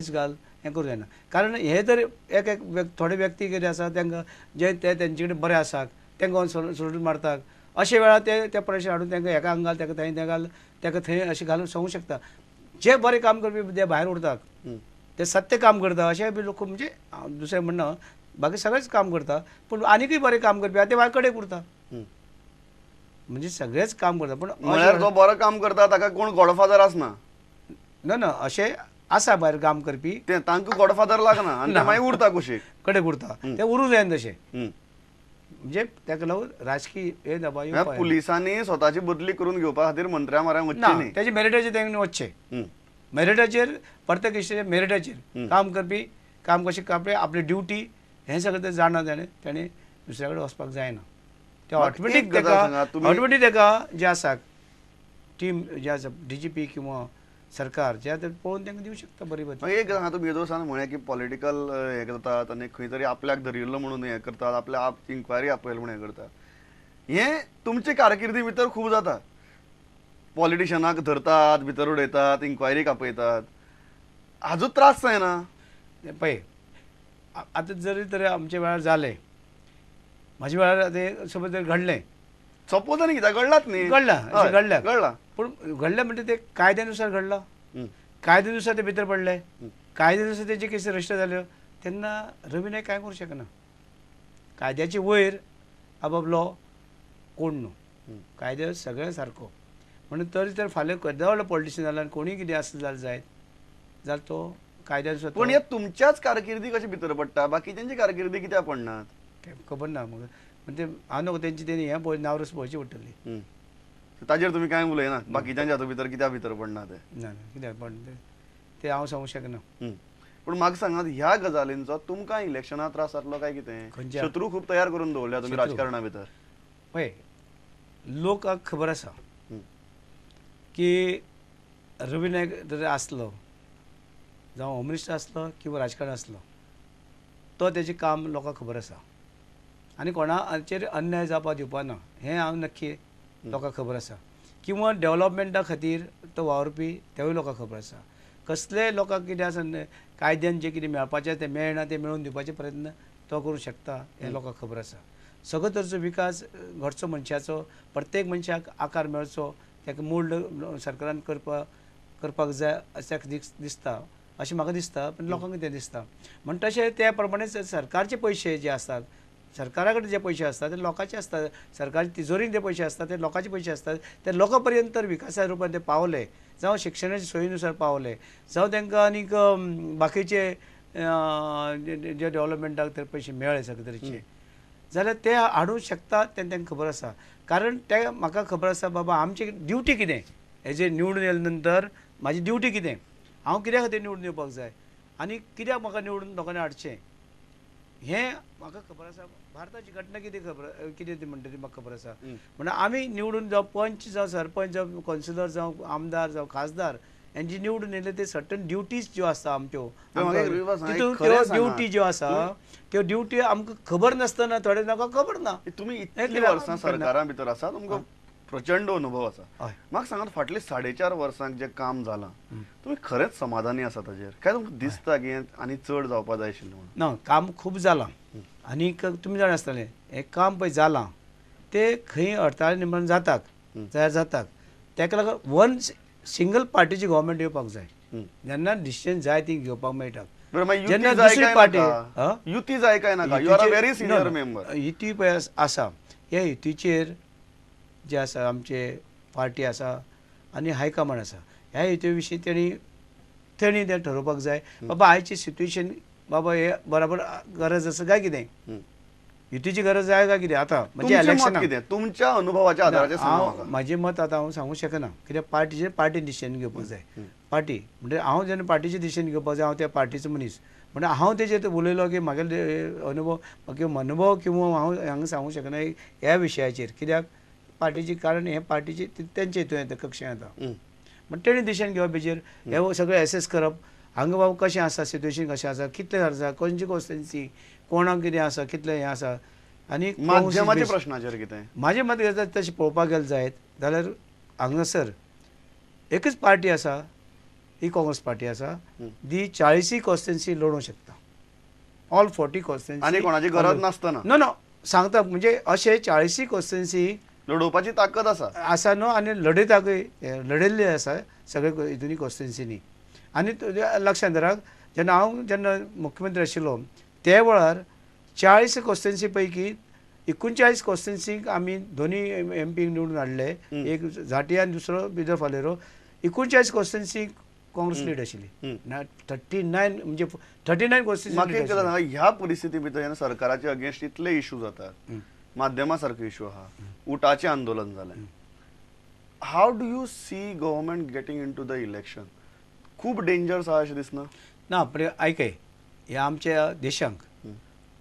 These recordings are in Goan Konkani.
घाल हें करूं जायना. कारण हे तर एक एक थोडे व्यक्ती कितें आसा तांकां जे ते तेंचे कडेन बरे आसात तांकां सोडून मारतात. अशे वेळार ते ते प्रेशर हाडून तांकां हेका हांगा घाल, ताका थंय तें घाल, ताका थंय अशें घालून सांगूंक शकता. जे बरें काम करपी ते भायर उरतात, ते सत्य काम करता अशें बी लोक, म्हणजे दुसरें म्हणना बाकी सगळेच काम करता, पूण आनीकय बरें काम करपी आसा ते भायर कडेक उरता. म्हणजे सगळेच काम करता, पूण म्हळ्यार जो बरो काम करता ताका कोण गॉडफादर आसना. ना ना, अशें आसा भायर काम करपी, ते तांकां गॉडफादर लागना आनी ते मागीर उरता कुशीक, कडेक उरता, ते उरूंक जायना तशें. म्हणजे ताका लागून राजकीय हे दबाव पुलिसांनी स्वताची बदली करून घेवपा खातीर मंत्र्या म्हऱ्यान वचचें न्ही, तेजे मेरिटाचेर तांणी वचचें. मेरिटाचेर प्रत्येक इश्टाचेर मेरिटाचेर काम करपी काम कशें आपले आपली ड्युटी हें सगळें तें जाणा जाणें ताणें दुसऱ्या कडेन वचपाक जायना. ते ऑटोमॅटीक ताका ऑटोमॅटीक ताका जे आसा टीम जे आसा डीजीपी किंवा सरकार जे आतां पळोवन तांकां दिवं शकता बरी बरी. एक सांगा, तुमी येदोळसान म्हळें की पॉलिटिकल हें करतात आनी खंय तरी आपल्याक धरिल्लो म्हणून हें करतात, आपल्या आप इन्क्वायरी आपयल म्हणून हें करतात. हें तुमचे कारकिर्दी भितर खूब जाता, पॉलिटिशनाक धरतात, भितर उडयतात, इन्क्वायरीक आपयतात, हाजो त्रास जायना? पळय आतां जरी तरी आमच्या वेळार जालें, म्हाज्या वेळार तें सपोज जर घडलें, सपोज आनी कित्याक घडलात न्ही, घडलां घडल्या घडलां, पूण घडलें म्हणजे ते कायद्यानुसार घडलां, कायद्यानुसार ते भितर पडले, कायद्यानुसार तेजे केसी रजिस्टर जाल्यो, तेन्ना रवी नायक कांय करूं शकना. कायद्याचे वयर अबव लॉ कोण न्हू, कायदे सगळ्या सारको. म्हणून तरी तर फाल्यां केदो व्हडलो पॉलिटिशियन जाला आनी कोणूय कितें आसता जाल्यार जायत जाल्यार तो कायद्यानुसार. पूण हे तुमच्याच कारकिर्दी कशी भितर पडटा, बाकीच्यांची कारकिर्दी कित्याक पडनात खबर ना म्हाका. म्हणजे हांव न्हू तेंची तेणी हें पळय नावरस पळोवची पडटली. ताजेर तुमी कांय उलयना, बाकीच्यांच्या हातूंत भितर कित्याक भितर पडना ते? ना ना, कित्याक पडना ते हांव सांगूंक शकना. पूण म्हाका सांगात, ह्या गजालींचो तुमकां इलेक्शनाक त्रास जातलो काय कितें? शत्रू खूब तयार करून दवरल्या तुमी राजकारणा भितर. पळय लोकांक खबर आसा की रवी नायक जर आसलो, जावं होम मिनिस्टर आसलो किंवा राजकारण आसलो, तो तेजें काम लोकांक खबर आसा आनी कोणाचेर अन्याय जावपाक दिवपा ना हें हांव नक्की लोकांक खबर आसा. किंवा डेवलपमेंटा खातीर तो वावुरपी तेवूय लोकांक खबर आसा. कसलेय लोकांक कितें आसा कायद्यान जें कितें मेळपाचें तें मेळना, तें मेळोवन दिवपाचे प्रयत्न तो करूंक शकता हें लोकांक खबर आसा. सगळो तरेचो विकास घडचो मनशाचो, प्रत्येक मनशाक आकार मेळचो, ताका मोल्ड सरकारान करपाक जाय अशें दिसता, अशें म्हाका दिसता, पूण लोकांक तें दिसता. म्हण तशें त्या प्रमाणे सरकारचे पयशे जे आसतात, सरकारा कडेन जे पयशे आसतात ते लोकांचे आसतात, सरकारचे तिजोरीन जे पयशे आसतात ते लोकांचे पयशे आसतात, ते लोकां पर्यंत विकासा रुपान ते पावले, जावं शिक्षणाच्या सोयीनुसार पावले, जावं तांकां आनीक बाकीचे जे डेवलपमेंटाक ते पयशे मेळ्ळे सगळे तरेचे, जाल्यार ते हाडूंक शकता तें तांकां खबर आसा. कारण ते म्हाका खबर आसा बाबा आमची ड्युटी कितें, एज ए निवडून येयले नंतर म्हाजी ड्युटी कितें, हांव कित्या खातीर निवडून येवपाक जाय आनी कित्याक म्हाका निवडून लोकांनी हाडचें हें म्हाका खबर आसा. भारताची घटना कितें खबर कितें ती म्हणटा ती म्हाका खबर आसा. म्हणून आमी निवडून जावं पंच जावं सरपंच जावं कौन्सिलर जावं आमदार जावं खासदार हेंची निवडून येयले ते सर्टन ड्युटीज ज्यो आसता आमच्यो, तितून त्यो ड्युटी ज्यो आसा त्यो ड्युटी आमकां खबर नासतना थोडे लोकांक खबर ना. तुमी इतलीं वर्सां सरकारा भितर आसा, तुमकां प्रचंड अनुभव आसा. म्हाका सांगात, फाटले 4.5 वर्सांक जें काम जालां तुमी खरेंच समाधानी आसा ताजेर? काय तुमकां दिसता की आनी चड जावपा जाय आशिल्लें म्हणून? ना, काम खूब जालां आनीक तुमी जाणा आसतलें हें काम पळय जालां तें खंय अडथळे निर्माण जातात जाल्यार जातात, ताका लागून वन सिंगल पार्टीची गव्हर्मेंट येवपाक जाय, जेन्ना डिसिजन जाय ती घेवपाक मेळटा. जेन्ना दुसरी पार्टी युती जाय काय नाका? You are a very senior member. युती पळय आसा, ह्या युतीचेर जे आसा आमचे पार्टी आसा आनी हायकमांड आसा, ह्या युती विशीं तेणी तेणी तें ठरोवपाक जाय बाबा आयची सिट्युएशन बाबा हे बराबर गरज आसा काय कितें, युतीची गरज आहे काय कितें. आतां म्हणजे इलेक्शन कितें तुमच्या अनुभवाच्या आधाराचेर हांव म्हाजें मत आतां हांव सांगूंक शकना, कित्याक पार्टीचेर पार्टी डिसिजन घेवपाक जाय. पार्टी म्हणजे हांव जेन्ना पार्टीचें डिसिजन घेवपाक जाय, हांव त्या पार्टीचो मनीस, म्हणजे हांव तेजेर उलयलो की म्हागेले अनुभव किंवा अनुभव किंवा हांव हांगा सांगूंक शकना ह्या विशयाचेर, कित्याक पार्टीची कारण हे पार्टीची तेंचे हितून येता कक्षें येता. म्हण तेणी डिसिजन घेवप हेजेर हे सगळें एसेस करप, हांगा बाबा कशें आसा सिट्युएशन कशें आसा, कितलें आसा, खंयची कॉन्स्टिट्युएन्सी, कोणाक कितें आसा, कितलें हें आसा. आनी माध्यमाच्या प्रश्नाचेर कितें म्हाजें मत तशें पळोवपाक गेलें जायत जाल्यार हांगासर एकच पार्टी आसा, ही काँग्रेस पार्टी आसा दी 40 कॉन्स्टिट्युएन्सी लडोवंक शकता. ऑल 40 कॉन्स्टिट्युएन्सी आनी कोणाची गरज नासतना. नो नो सांगता म्हणजे अशे 40 कॉन्स्टिट्युएन्सी लडोवपाची ताकद आसा आसा न्हू आनी लडयताकूय लडयल्ले आसा सगळे हितूनी कॉन्स्टिट्युएन्सीनी. आनी लक्षांत धरात जेन्ना हांव जेन्ना मुख्यमंत्री आशिल्लो त्या वेळार 40 कॉन्स्टिट्युएन्सी पैकी 39 कॉन्स्टिट्युएन्सीक आमी दोनी एम पी निवडून हाडले, एक झाटी आनी दुसरो बिदर फालेरो. 39 कॉन्स्टिट्युएन्सीक काँग्रेस लीड आशिल्ली, 39 म्हणजे 39 कॉन्स्टिट्युएन्सी. ह्या परिस्थिती भितर सरकाराचे अगेन्स्ट इतले इशू जातात, माध्यमा सारको इशू आहा, उटाचें आंदोलन जालें, how do you see government getting into the election? खूब डेंजर्स आहा अशें दिसना? ना, पण आयकय, ह्या आमच्या देशांक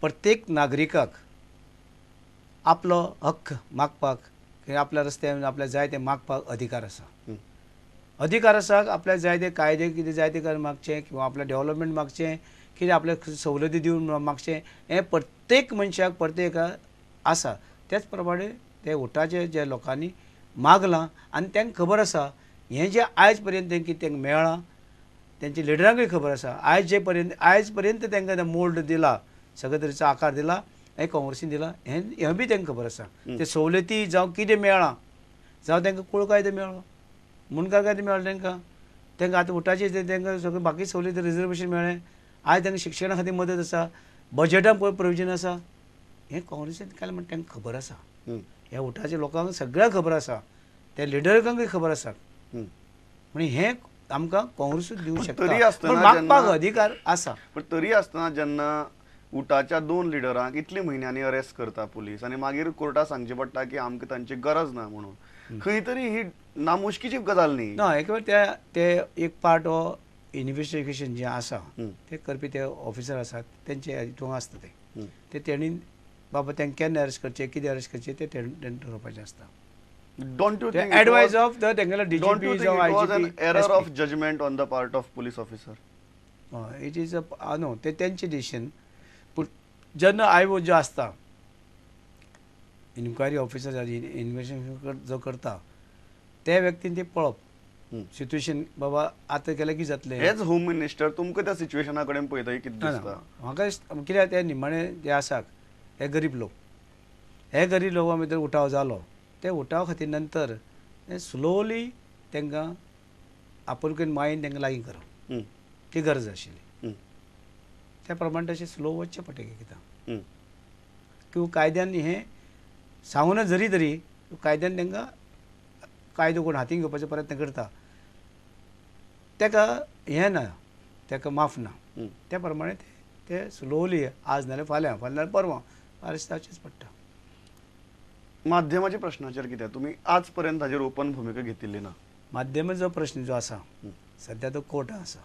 प्रत्येक नागरिकाक आपलो हक्क मागपाक, आपल्या रस्त्यान आपल्याक जाय तें मागपाक अधिकार आसा. अधिकार आसा आपल्याक जाय ते कायदे कितें जाय ते मागचें किंवा आपल्या डेव्हलपमेंट मागचें, कितें आपल्याक सवलती दिवन मागचें, हें प्रत्येक मनशाक प्रत्येका आसा. त्याच प्रमाणे ते वोटाचे जे लोकांनी मागलां आनी तांकां खबर आसा हें जें आयज पर्यंत तेंकां कितें मेळ्ळां, तेंच्या लिडरांकूय खबर आसा आयज जे पर्यंत आयज पर्यंत तांकां तें मोल्ड दिला, सगळे तरेचो आकार दिला, हें काँग्रेसीन दिला, हें हें बी तांकां खबर आसा. ते सवलती जावं कितें मेळ्ळां, जावं तांकां कुळ कायदो मेळ्ळो, मुंडकार कायदो मेळ्ळो तांकां, तांकां आतां वोटाचे तांकां सगळें बाकी सवलती रिजर्वेशन मेळ्ळें, आयज तांकां शिक्षणा खातीर मदत आसा, बजेटान पळय प्रोविजन आसा, हें काँग्रेसीन केलें म्हण तांकां खबर आसा. ह्या वोटाच्या लोकांक सगळ्यांक खबर आसा, त्या लिडरांकूय खबर आसा. म्हणजे हें आमकां काँग्रेसूच दिवंक शकता, मागपाक अधिकार आसा. पण तरी आसतना जेन्ना उटाच्या 2 लिडरांक इतले म्हयन्यांनी अरेस्ट करता पुलीस आनी मागीर कोर्टा सांगचें पडटा की आमकां तांची गरज ना म्हणून, खंय तरी ही नामुश्कीची गजाल न्ही? ना, एक वेळ ते एक पार्ट हो इन्वेस्टिगेशन जें आसा ते करपी ते ऑफिसर आसात तेंचे हितून आसता ते ते तेणी बाबा तांकां केन्ना अरेस्ट करचें, कितें अरेस्ट करचें तें तेणी ठरोवपाचें आसता. Don't you think advice of the तेंगेलो DGP जावं IGP was an error of judgment on the part of police officer? It is a no, ते तेंचे डिसिजन. पूण जेन्ना आयो जो आसता इन्क्वायरी ऑफिसर इन्वेस्टिगेशन जो करता त्या व्यक्तीन ते पळोवप सिट्युएशन, बाबा आतां केल्यार कितें जातलें. एज होम मिनिस्टर तुमकां त्या सिट्युएशना कडेन पळयता कितें दिसता? म्हाका कित्याक ते निमाणे जे आसात हे गरीब लोक, हे गरीब लोकां भितर उठाव जालो, ते उठाव खातीर नंतर स्लोली तांकां आपुलकीन मायेन तांकां लागीं करप ती गरज आशिल्ली. त्या प्रमाणे तशें स्लो वचचें पडटा कित्याक किंवा कायद्यान हें सांगून जरी तरी कायद्यान तांकां कायदो कोण हातीन घेवपाचो प्रयत्न करता ताका हें ना, ताका माफ ना. त्या प्रमाणे ते स्लोली आज नाल्यार फाल्यां, फाल्यां नाल्यार परवां अरेस्ट जावचेंच पडटा. माध्यमाच्या प्रश्नाचेर कितें तुमी आज पर्यंत हाजेर ओपन भुमिका घेतिल्ली ना? माध्यमाचो प्रश्न जो आसा सद्या तो कोर्टान आसा,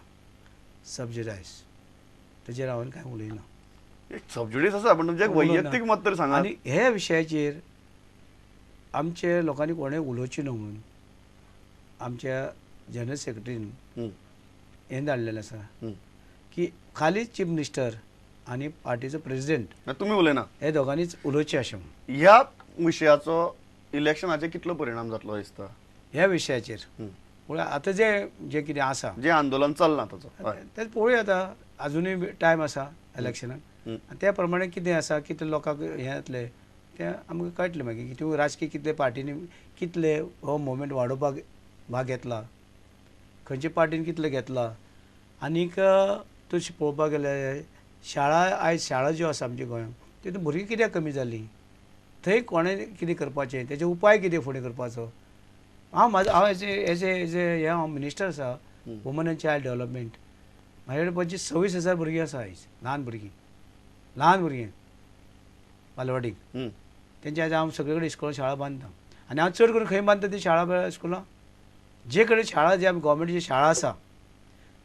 सबजुडायज, ताजेर हांवें कांय उलयना. सबजुडीस आसा पण तुमचें वैयक्तीक मत तर सांगा. आनी हे विशयाचेर आमचे लोकांनी कोणें उलोवचें न्हू म्हणून आमच्या जनरल सेक्रेटरीन हें धाडलेलें आसा की खाली चीफ मिनिस्टर आनी पार्टीचो प्रेजिडेंट तुमी उलयना, हे दोगांनीच उलोवचें अशें म्हणून. ह्या विशयाचो इलेक्शनाचेर कितलो परिणाम जातलो दिसता ह्या विशयाचेर? पळय आतां जें जें कितें आसा जें आंदोलन चल्लां ताचो तें पळोवया, आतां आजुनूय टायम आसा इलेक्शनाक, आनी त्या प्रमाणे कितें आसा कितले लोकांक हें जातलें तें आमकां कळटलें मागीर. कितें राजकीय कितले पार्टींनी कितले हो मुवमेंट वाडोवपाक भाग घेतला, खंयच्या पार्टीन कितले घेतला. आनीक तशें पळोवपाक गेल्यार शाळा आयज शाळा ज्यो आसा आमच्या गोंयांत तितून भुरगीं कित्याक कमी जालीं, थंय कोणें कितें करपाचें, तेजे उपाय कितें फुडें करपाचो. हांव म्हाजो हांव एज एज एज हें हांव मिनिस्टर आसा वुमन एंड चायल्ड डेवलपमेंट, म्हाजे कडेन 25-26 हजार भुरगीं आसा आयज, ल्हान भुरगीं, ल्हान भुरगीं बालवाडीक. तेंच्या आयज हांव सगळे कडेन इस्कोलां शाळा बांदता आनी हांव चड करून खंय बांदता ती शाळा स्कुलां, जे कडेन शाळा जे आमी गोवोरमेंटची शाळा आसा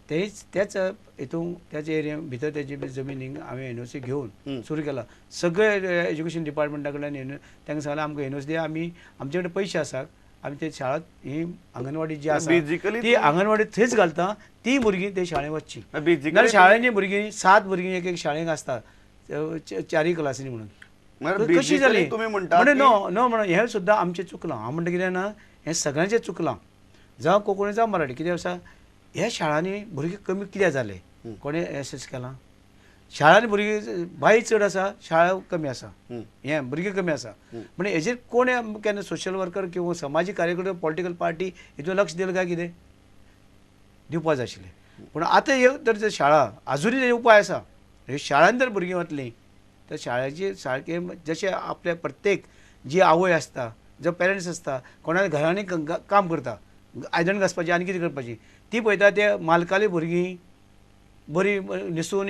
तेच त्याच हितून त्याच एरिया भितर तेजी जमिनीक हांवें एनओसी घेवन सुरू केला. सगळे एज्युकेशन डिपार्टमेंटा कडल्यान तांकां सांगलें आमकां एनओसी दिया, आमी आमचे कडेन पयशे आसात, आमी ते शाळा ही आंगणवाडी जी आसा ती आंगणवाडी थंयच घालता, ती भुरगीं ते शाळेंत वचची. नाल्यार शाळेंनी भुरगीं 7 भुरगीं एक एक शाळेंत आसता 4 क्लासींनी म्हणून कशी जाली म्हणजे नो नो म्हणून हें सुद्दां आमचें चुकलां. हांव म्हणटा कितें ना, हें सगळ्यांचें चुकलां, जावं कोंकणी जावं मराठी. कितें आसा ह्या शाळांनी भुरगीं कमी कित्याक जाले कोणें एसेस केलां? शाळांनी भुरगीं बाई चड आसा, शाळा कमी आसा, हें भुरगीं कमी आसा. म्हणजे हेजेर कोणें केन्ना सोशल वर्कर किंवा समाजीक कार्यकर्ते पॉलिटिकल पार्टी हेतून लक्ष दिलें काय कितें दिवपा जाय आशिल्लें. पूण आतां हे तर शाळा आजुनूय ते उपाय आसा. हे शाळान जर भुरगीं वतलीं तर शाळेची सारकें जशें आपल्या प्रत्येक जी आवय आसता, जो पेरंट्स आसता, कोणा घरांनी काम करता, आयदन घासपाची आनी कितें करपाची, ती पळयता ते मालकाली भुरगीं बरी न्हेसून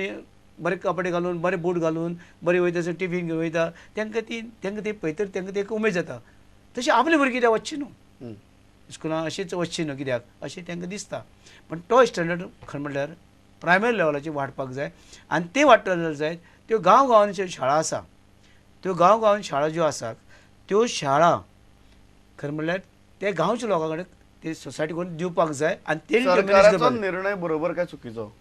बरे कपडे घालून बरे बूट घालून बरे वयता टिफीन घेवन वयता, तांकां ती तांकां ती पळयतर तांकां ती एक उमेद जाता. तशी आपली भुरगीं कित्याक वचची न्हू स्कुलान, अशीच वचची न्हू कित्याक अशें तांकां दिसता. पण तो स्टँडर्ड खरें म्हणल्यार प्रायमरी लेवलाचेर वाडपाक जाय आनी ते वाडटले जाल्यार जाय त्यो गांव गांवांनी ज्यो शाळा आसा त्यो गांव गांवांनी शाळा ज्यो आसात त्यो शाळा खरें म्हणल्यार ते गांवच्या लोकां कडेन ते सोसायटी करून दिवपाक जाय. आनी सरकाराचो निर्णय बरोबर काय चुकीचो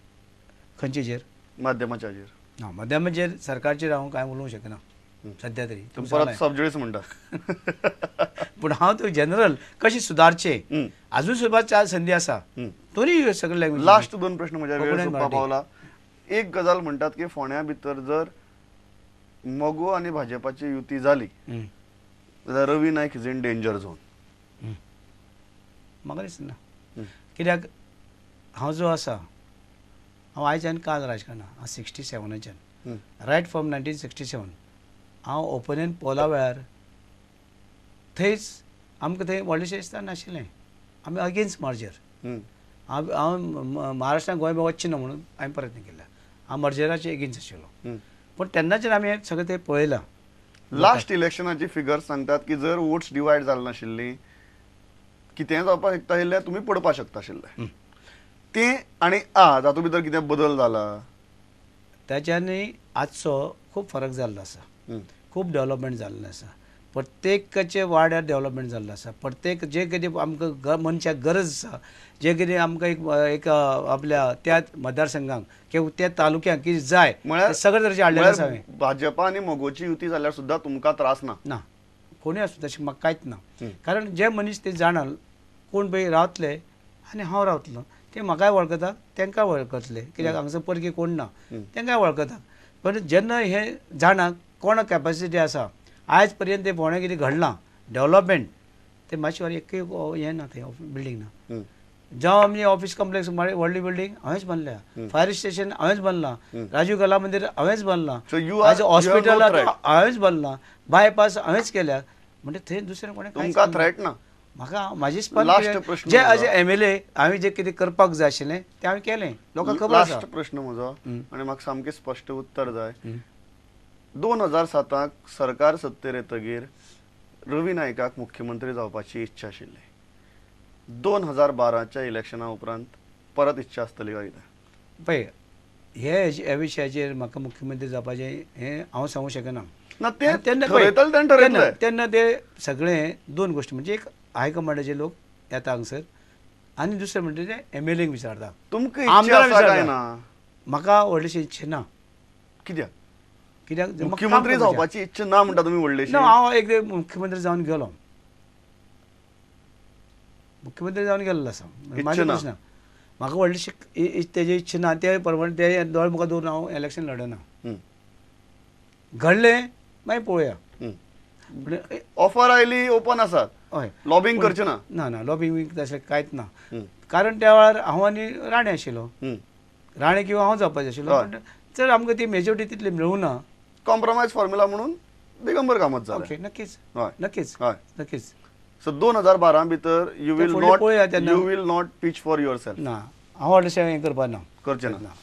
खंयचेचेर? माध्यमाचेर. ना, माध्यमाचेर सरकारचेर हांव कांय उलोवंक शकना सद्या तरी. परत सबजुडीस म्हणटा. पूण हांव तो जनरल कशें सुदारचें आजून सुद्दां चार संदी आसा तरी सगळे लँग्वेज. लास्ट दोन प्रश्न म्हज्या वेळ सोंपपा पावला. एक गजाल म्हणटात की फोंड्या भितर जर मगो आनी भाजपाची युती जाली जाल्यार Ravi Naik is in danger zone. म्हाका दिसना, कित्याक हांव जो आसा हांव आयच्यान काल राजकारणान, हांव 67च्यान, रायट फ्रॉम 1967 हांव ओपनियन पोला वेळार थंयच आमकां थंय व्हडलेशें स्थान नाशिल्लें. आमी अगेन्स्ट मर्जर. हांव महाराष्ट्रान गोंय वचचें ना म्हणून हांवें प्रयत्न केला. हांव मर्जराचे एगेन्स्ट आशिल्लो, पूण तेन्नाच्यान आमी सगळें तें पळयलां. लास्ट इलेक्शनाची फिगर सांगतात की जर वोट्स डिवायड जाले नाशिल्ली कितेंय जावपाक शकता आशिल्लें, तुमी पडपाक शकता आशिल्लें तें. आनी आज हातूंत भितर कितें बदल जाला ताच्यानूय आजचो खूब फरक जाल्लो आसा, खूब डेवलपमेंट जाल्लें आसा, प्रत्येकाचे वाड्यार डेवलपमेंट जाल्लें आसा. प्रत्येक जें कितें आमकां मनशाक गरज आसा, जें कितें आमकां एक एक आपल्या त्या मतदारसंघाक किंवा त्या तालुक्यांक कितें जाय म्हळ्यार सगळे तरेचें हाडलेलें आसा. हांवें भाजपा आनी मगोची युती जाल्यार सुद्दां तुमकां त्रास ना? ना, कोणूय आसूं तशें म्हाका कांयच ना. कारण जे मनीस ते जाणा कोण पळय रावतले आनी हांव रावतलो, ते म्हाकाय वळखता, तांकां वळखतले, कित्याक हांगासर परकी कोण ना, तांकांय वळखता. पण जेन्ना हे जाणा कोणा कॅपॅसिटी आसा, आयज पर्यंत ते फोंड्या कितें घडलां डेवलपमेंट ते मातशें एकूय हें ना, थंय बिल्डींग ना. जावं आमची ऑफिस कॉम्प्लेक्स व्हडली बिल्डींग हांवेंच बांदल्या, फायर स्टेशन हांवेंच बांदलां, राजीव कला मंदिर हांवेंच बांदलां, आयज हॉस्पिटल हांवेंच बांदलां, बायपास हांवेंच केल्या. म्हणजे थंय दुसरें कोणें तुमकां थ्रेट ना. म्हाका म्हाजी जे एज एमएलए हांवें जें कितें करपाक जाय आशिल्लें तें हांवें केलें, लोकांक खबर आसा. लास्ट प्रश्न म्हजो आनी म्हाका सामकें स्पश्ट उत्तर जाय. 2007 सरकार सत्तेर येतगीर रवी नायकाक मुख्यमंत्री जावपाची इच्छा आशिल्ली. 2012च्या इलेक्शना उपरांत परत इच्छा आसतली काय कितें? पळय, हे ह्या विशयाचेर म्हाका मुख्यमंत्री जावपाचें हें हांव सांगूंक शकना. ना, तेन्ना तेन्ना ते सगळे दोन गोश्टी म्हणजे एक हायकमांडाचे लोक येता हांगसर आनी दुसरें म्हणजे ते एमएलएक विचारता. तुमकां इच्छा आसा काय ना? म्हाका व्हडलीशी इच्छा ना. कित्याक? कित्याक मुख्यमंत्री जावपाची इच्छा ना म्हणटा तुमी व्हडलीशी? ना, हांव एक मुख्यमंत्री जावन गेलो, मुख्यमंत्री जावन गेल्लो आसा, म्हाजे प्रश्न म्हाका व्हडलीशी तेजी इच्छा ना. ते प्रमाणे ते दोळे मुखार दवरून हांव इलेक्शन लडना. घडलें मागीर पळोवया. ऑफर आयली ओपन आसात, हय, लॉबिंग करचें ना? ना ना, लॉबिंग बींग तशें कांयच ना. कारण त्या वेळार हांव आनी राणे आशिल्लो, राणे किंवा हांव जावपाचें आशिल्लो, चड आमकां ती मेजॉरिटी तितली मेळूं ना. कॉम्प्रोमायज फॉर्म्युला म्हणून दिगंबर कामत जाले. ओके, नक्कीच, नक्कीच, नक्कीच. सो 2012 भितर you will not pitch for yourself? ना, हांव व्हडलेशें हें करपा ना, करचें ना.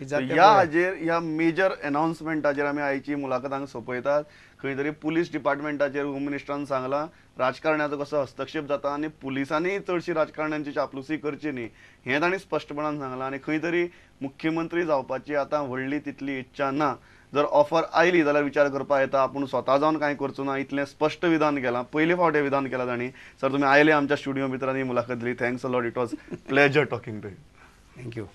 ह्या हाजेर ह्या मेजर अनाउन्समेंटाचेर आमी आयची मुलाखत हांगा सोंपयतात. खंय तरी पुलीस डिपार्टमेंटाचेर होम मिनिस्टरान सांगलां राजकारण्याचो कसो हस्तक्षेप जाता आनी पुलिसांनी चडशी राजकारण्यांची चापलुसी करची न्ही हें तांणी स्पश्टपणान सांगलां. आनी खंय तरी मुख्यमंत्री जावपाची आतां व्हडली तितली इच्छा ना. जर ऑफर आयली जाल्यार विचार करपाक येता, आपूण स्वता जावन कांय करचो ना इतलें स्पश्ट विधान केलां. पयले फावट हें विधान केलां तांणी. सर, तुमी आयले आमच्या स्टुडियो भितर आनी मुलाखत दिली. Thanks a lot. It was pleasure talking to you. Thank you.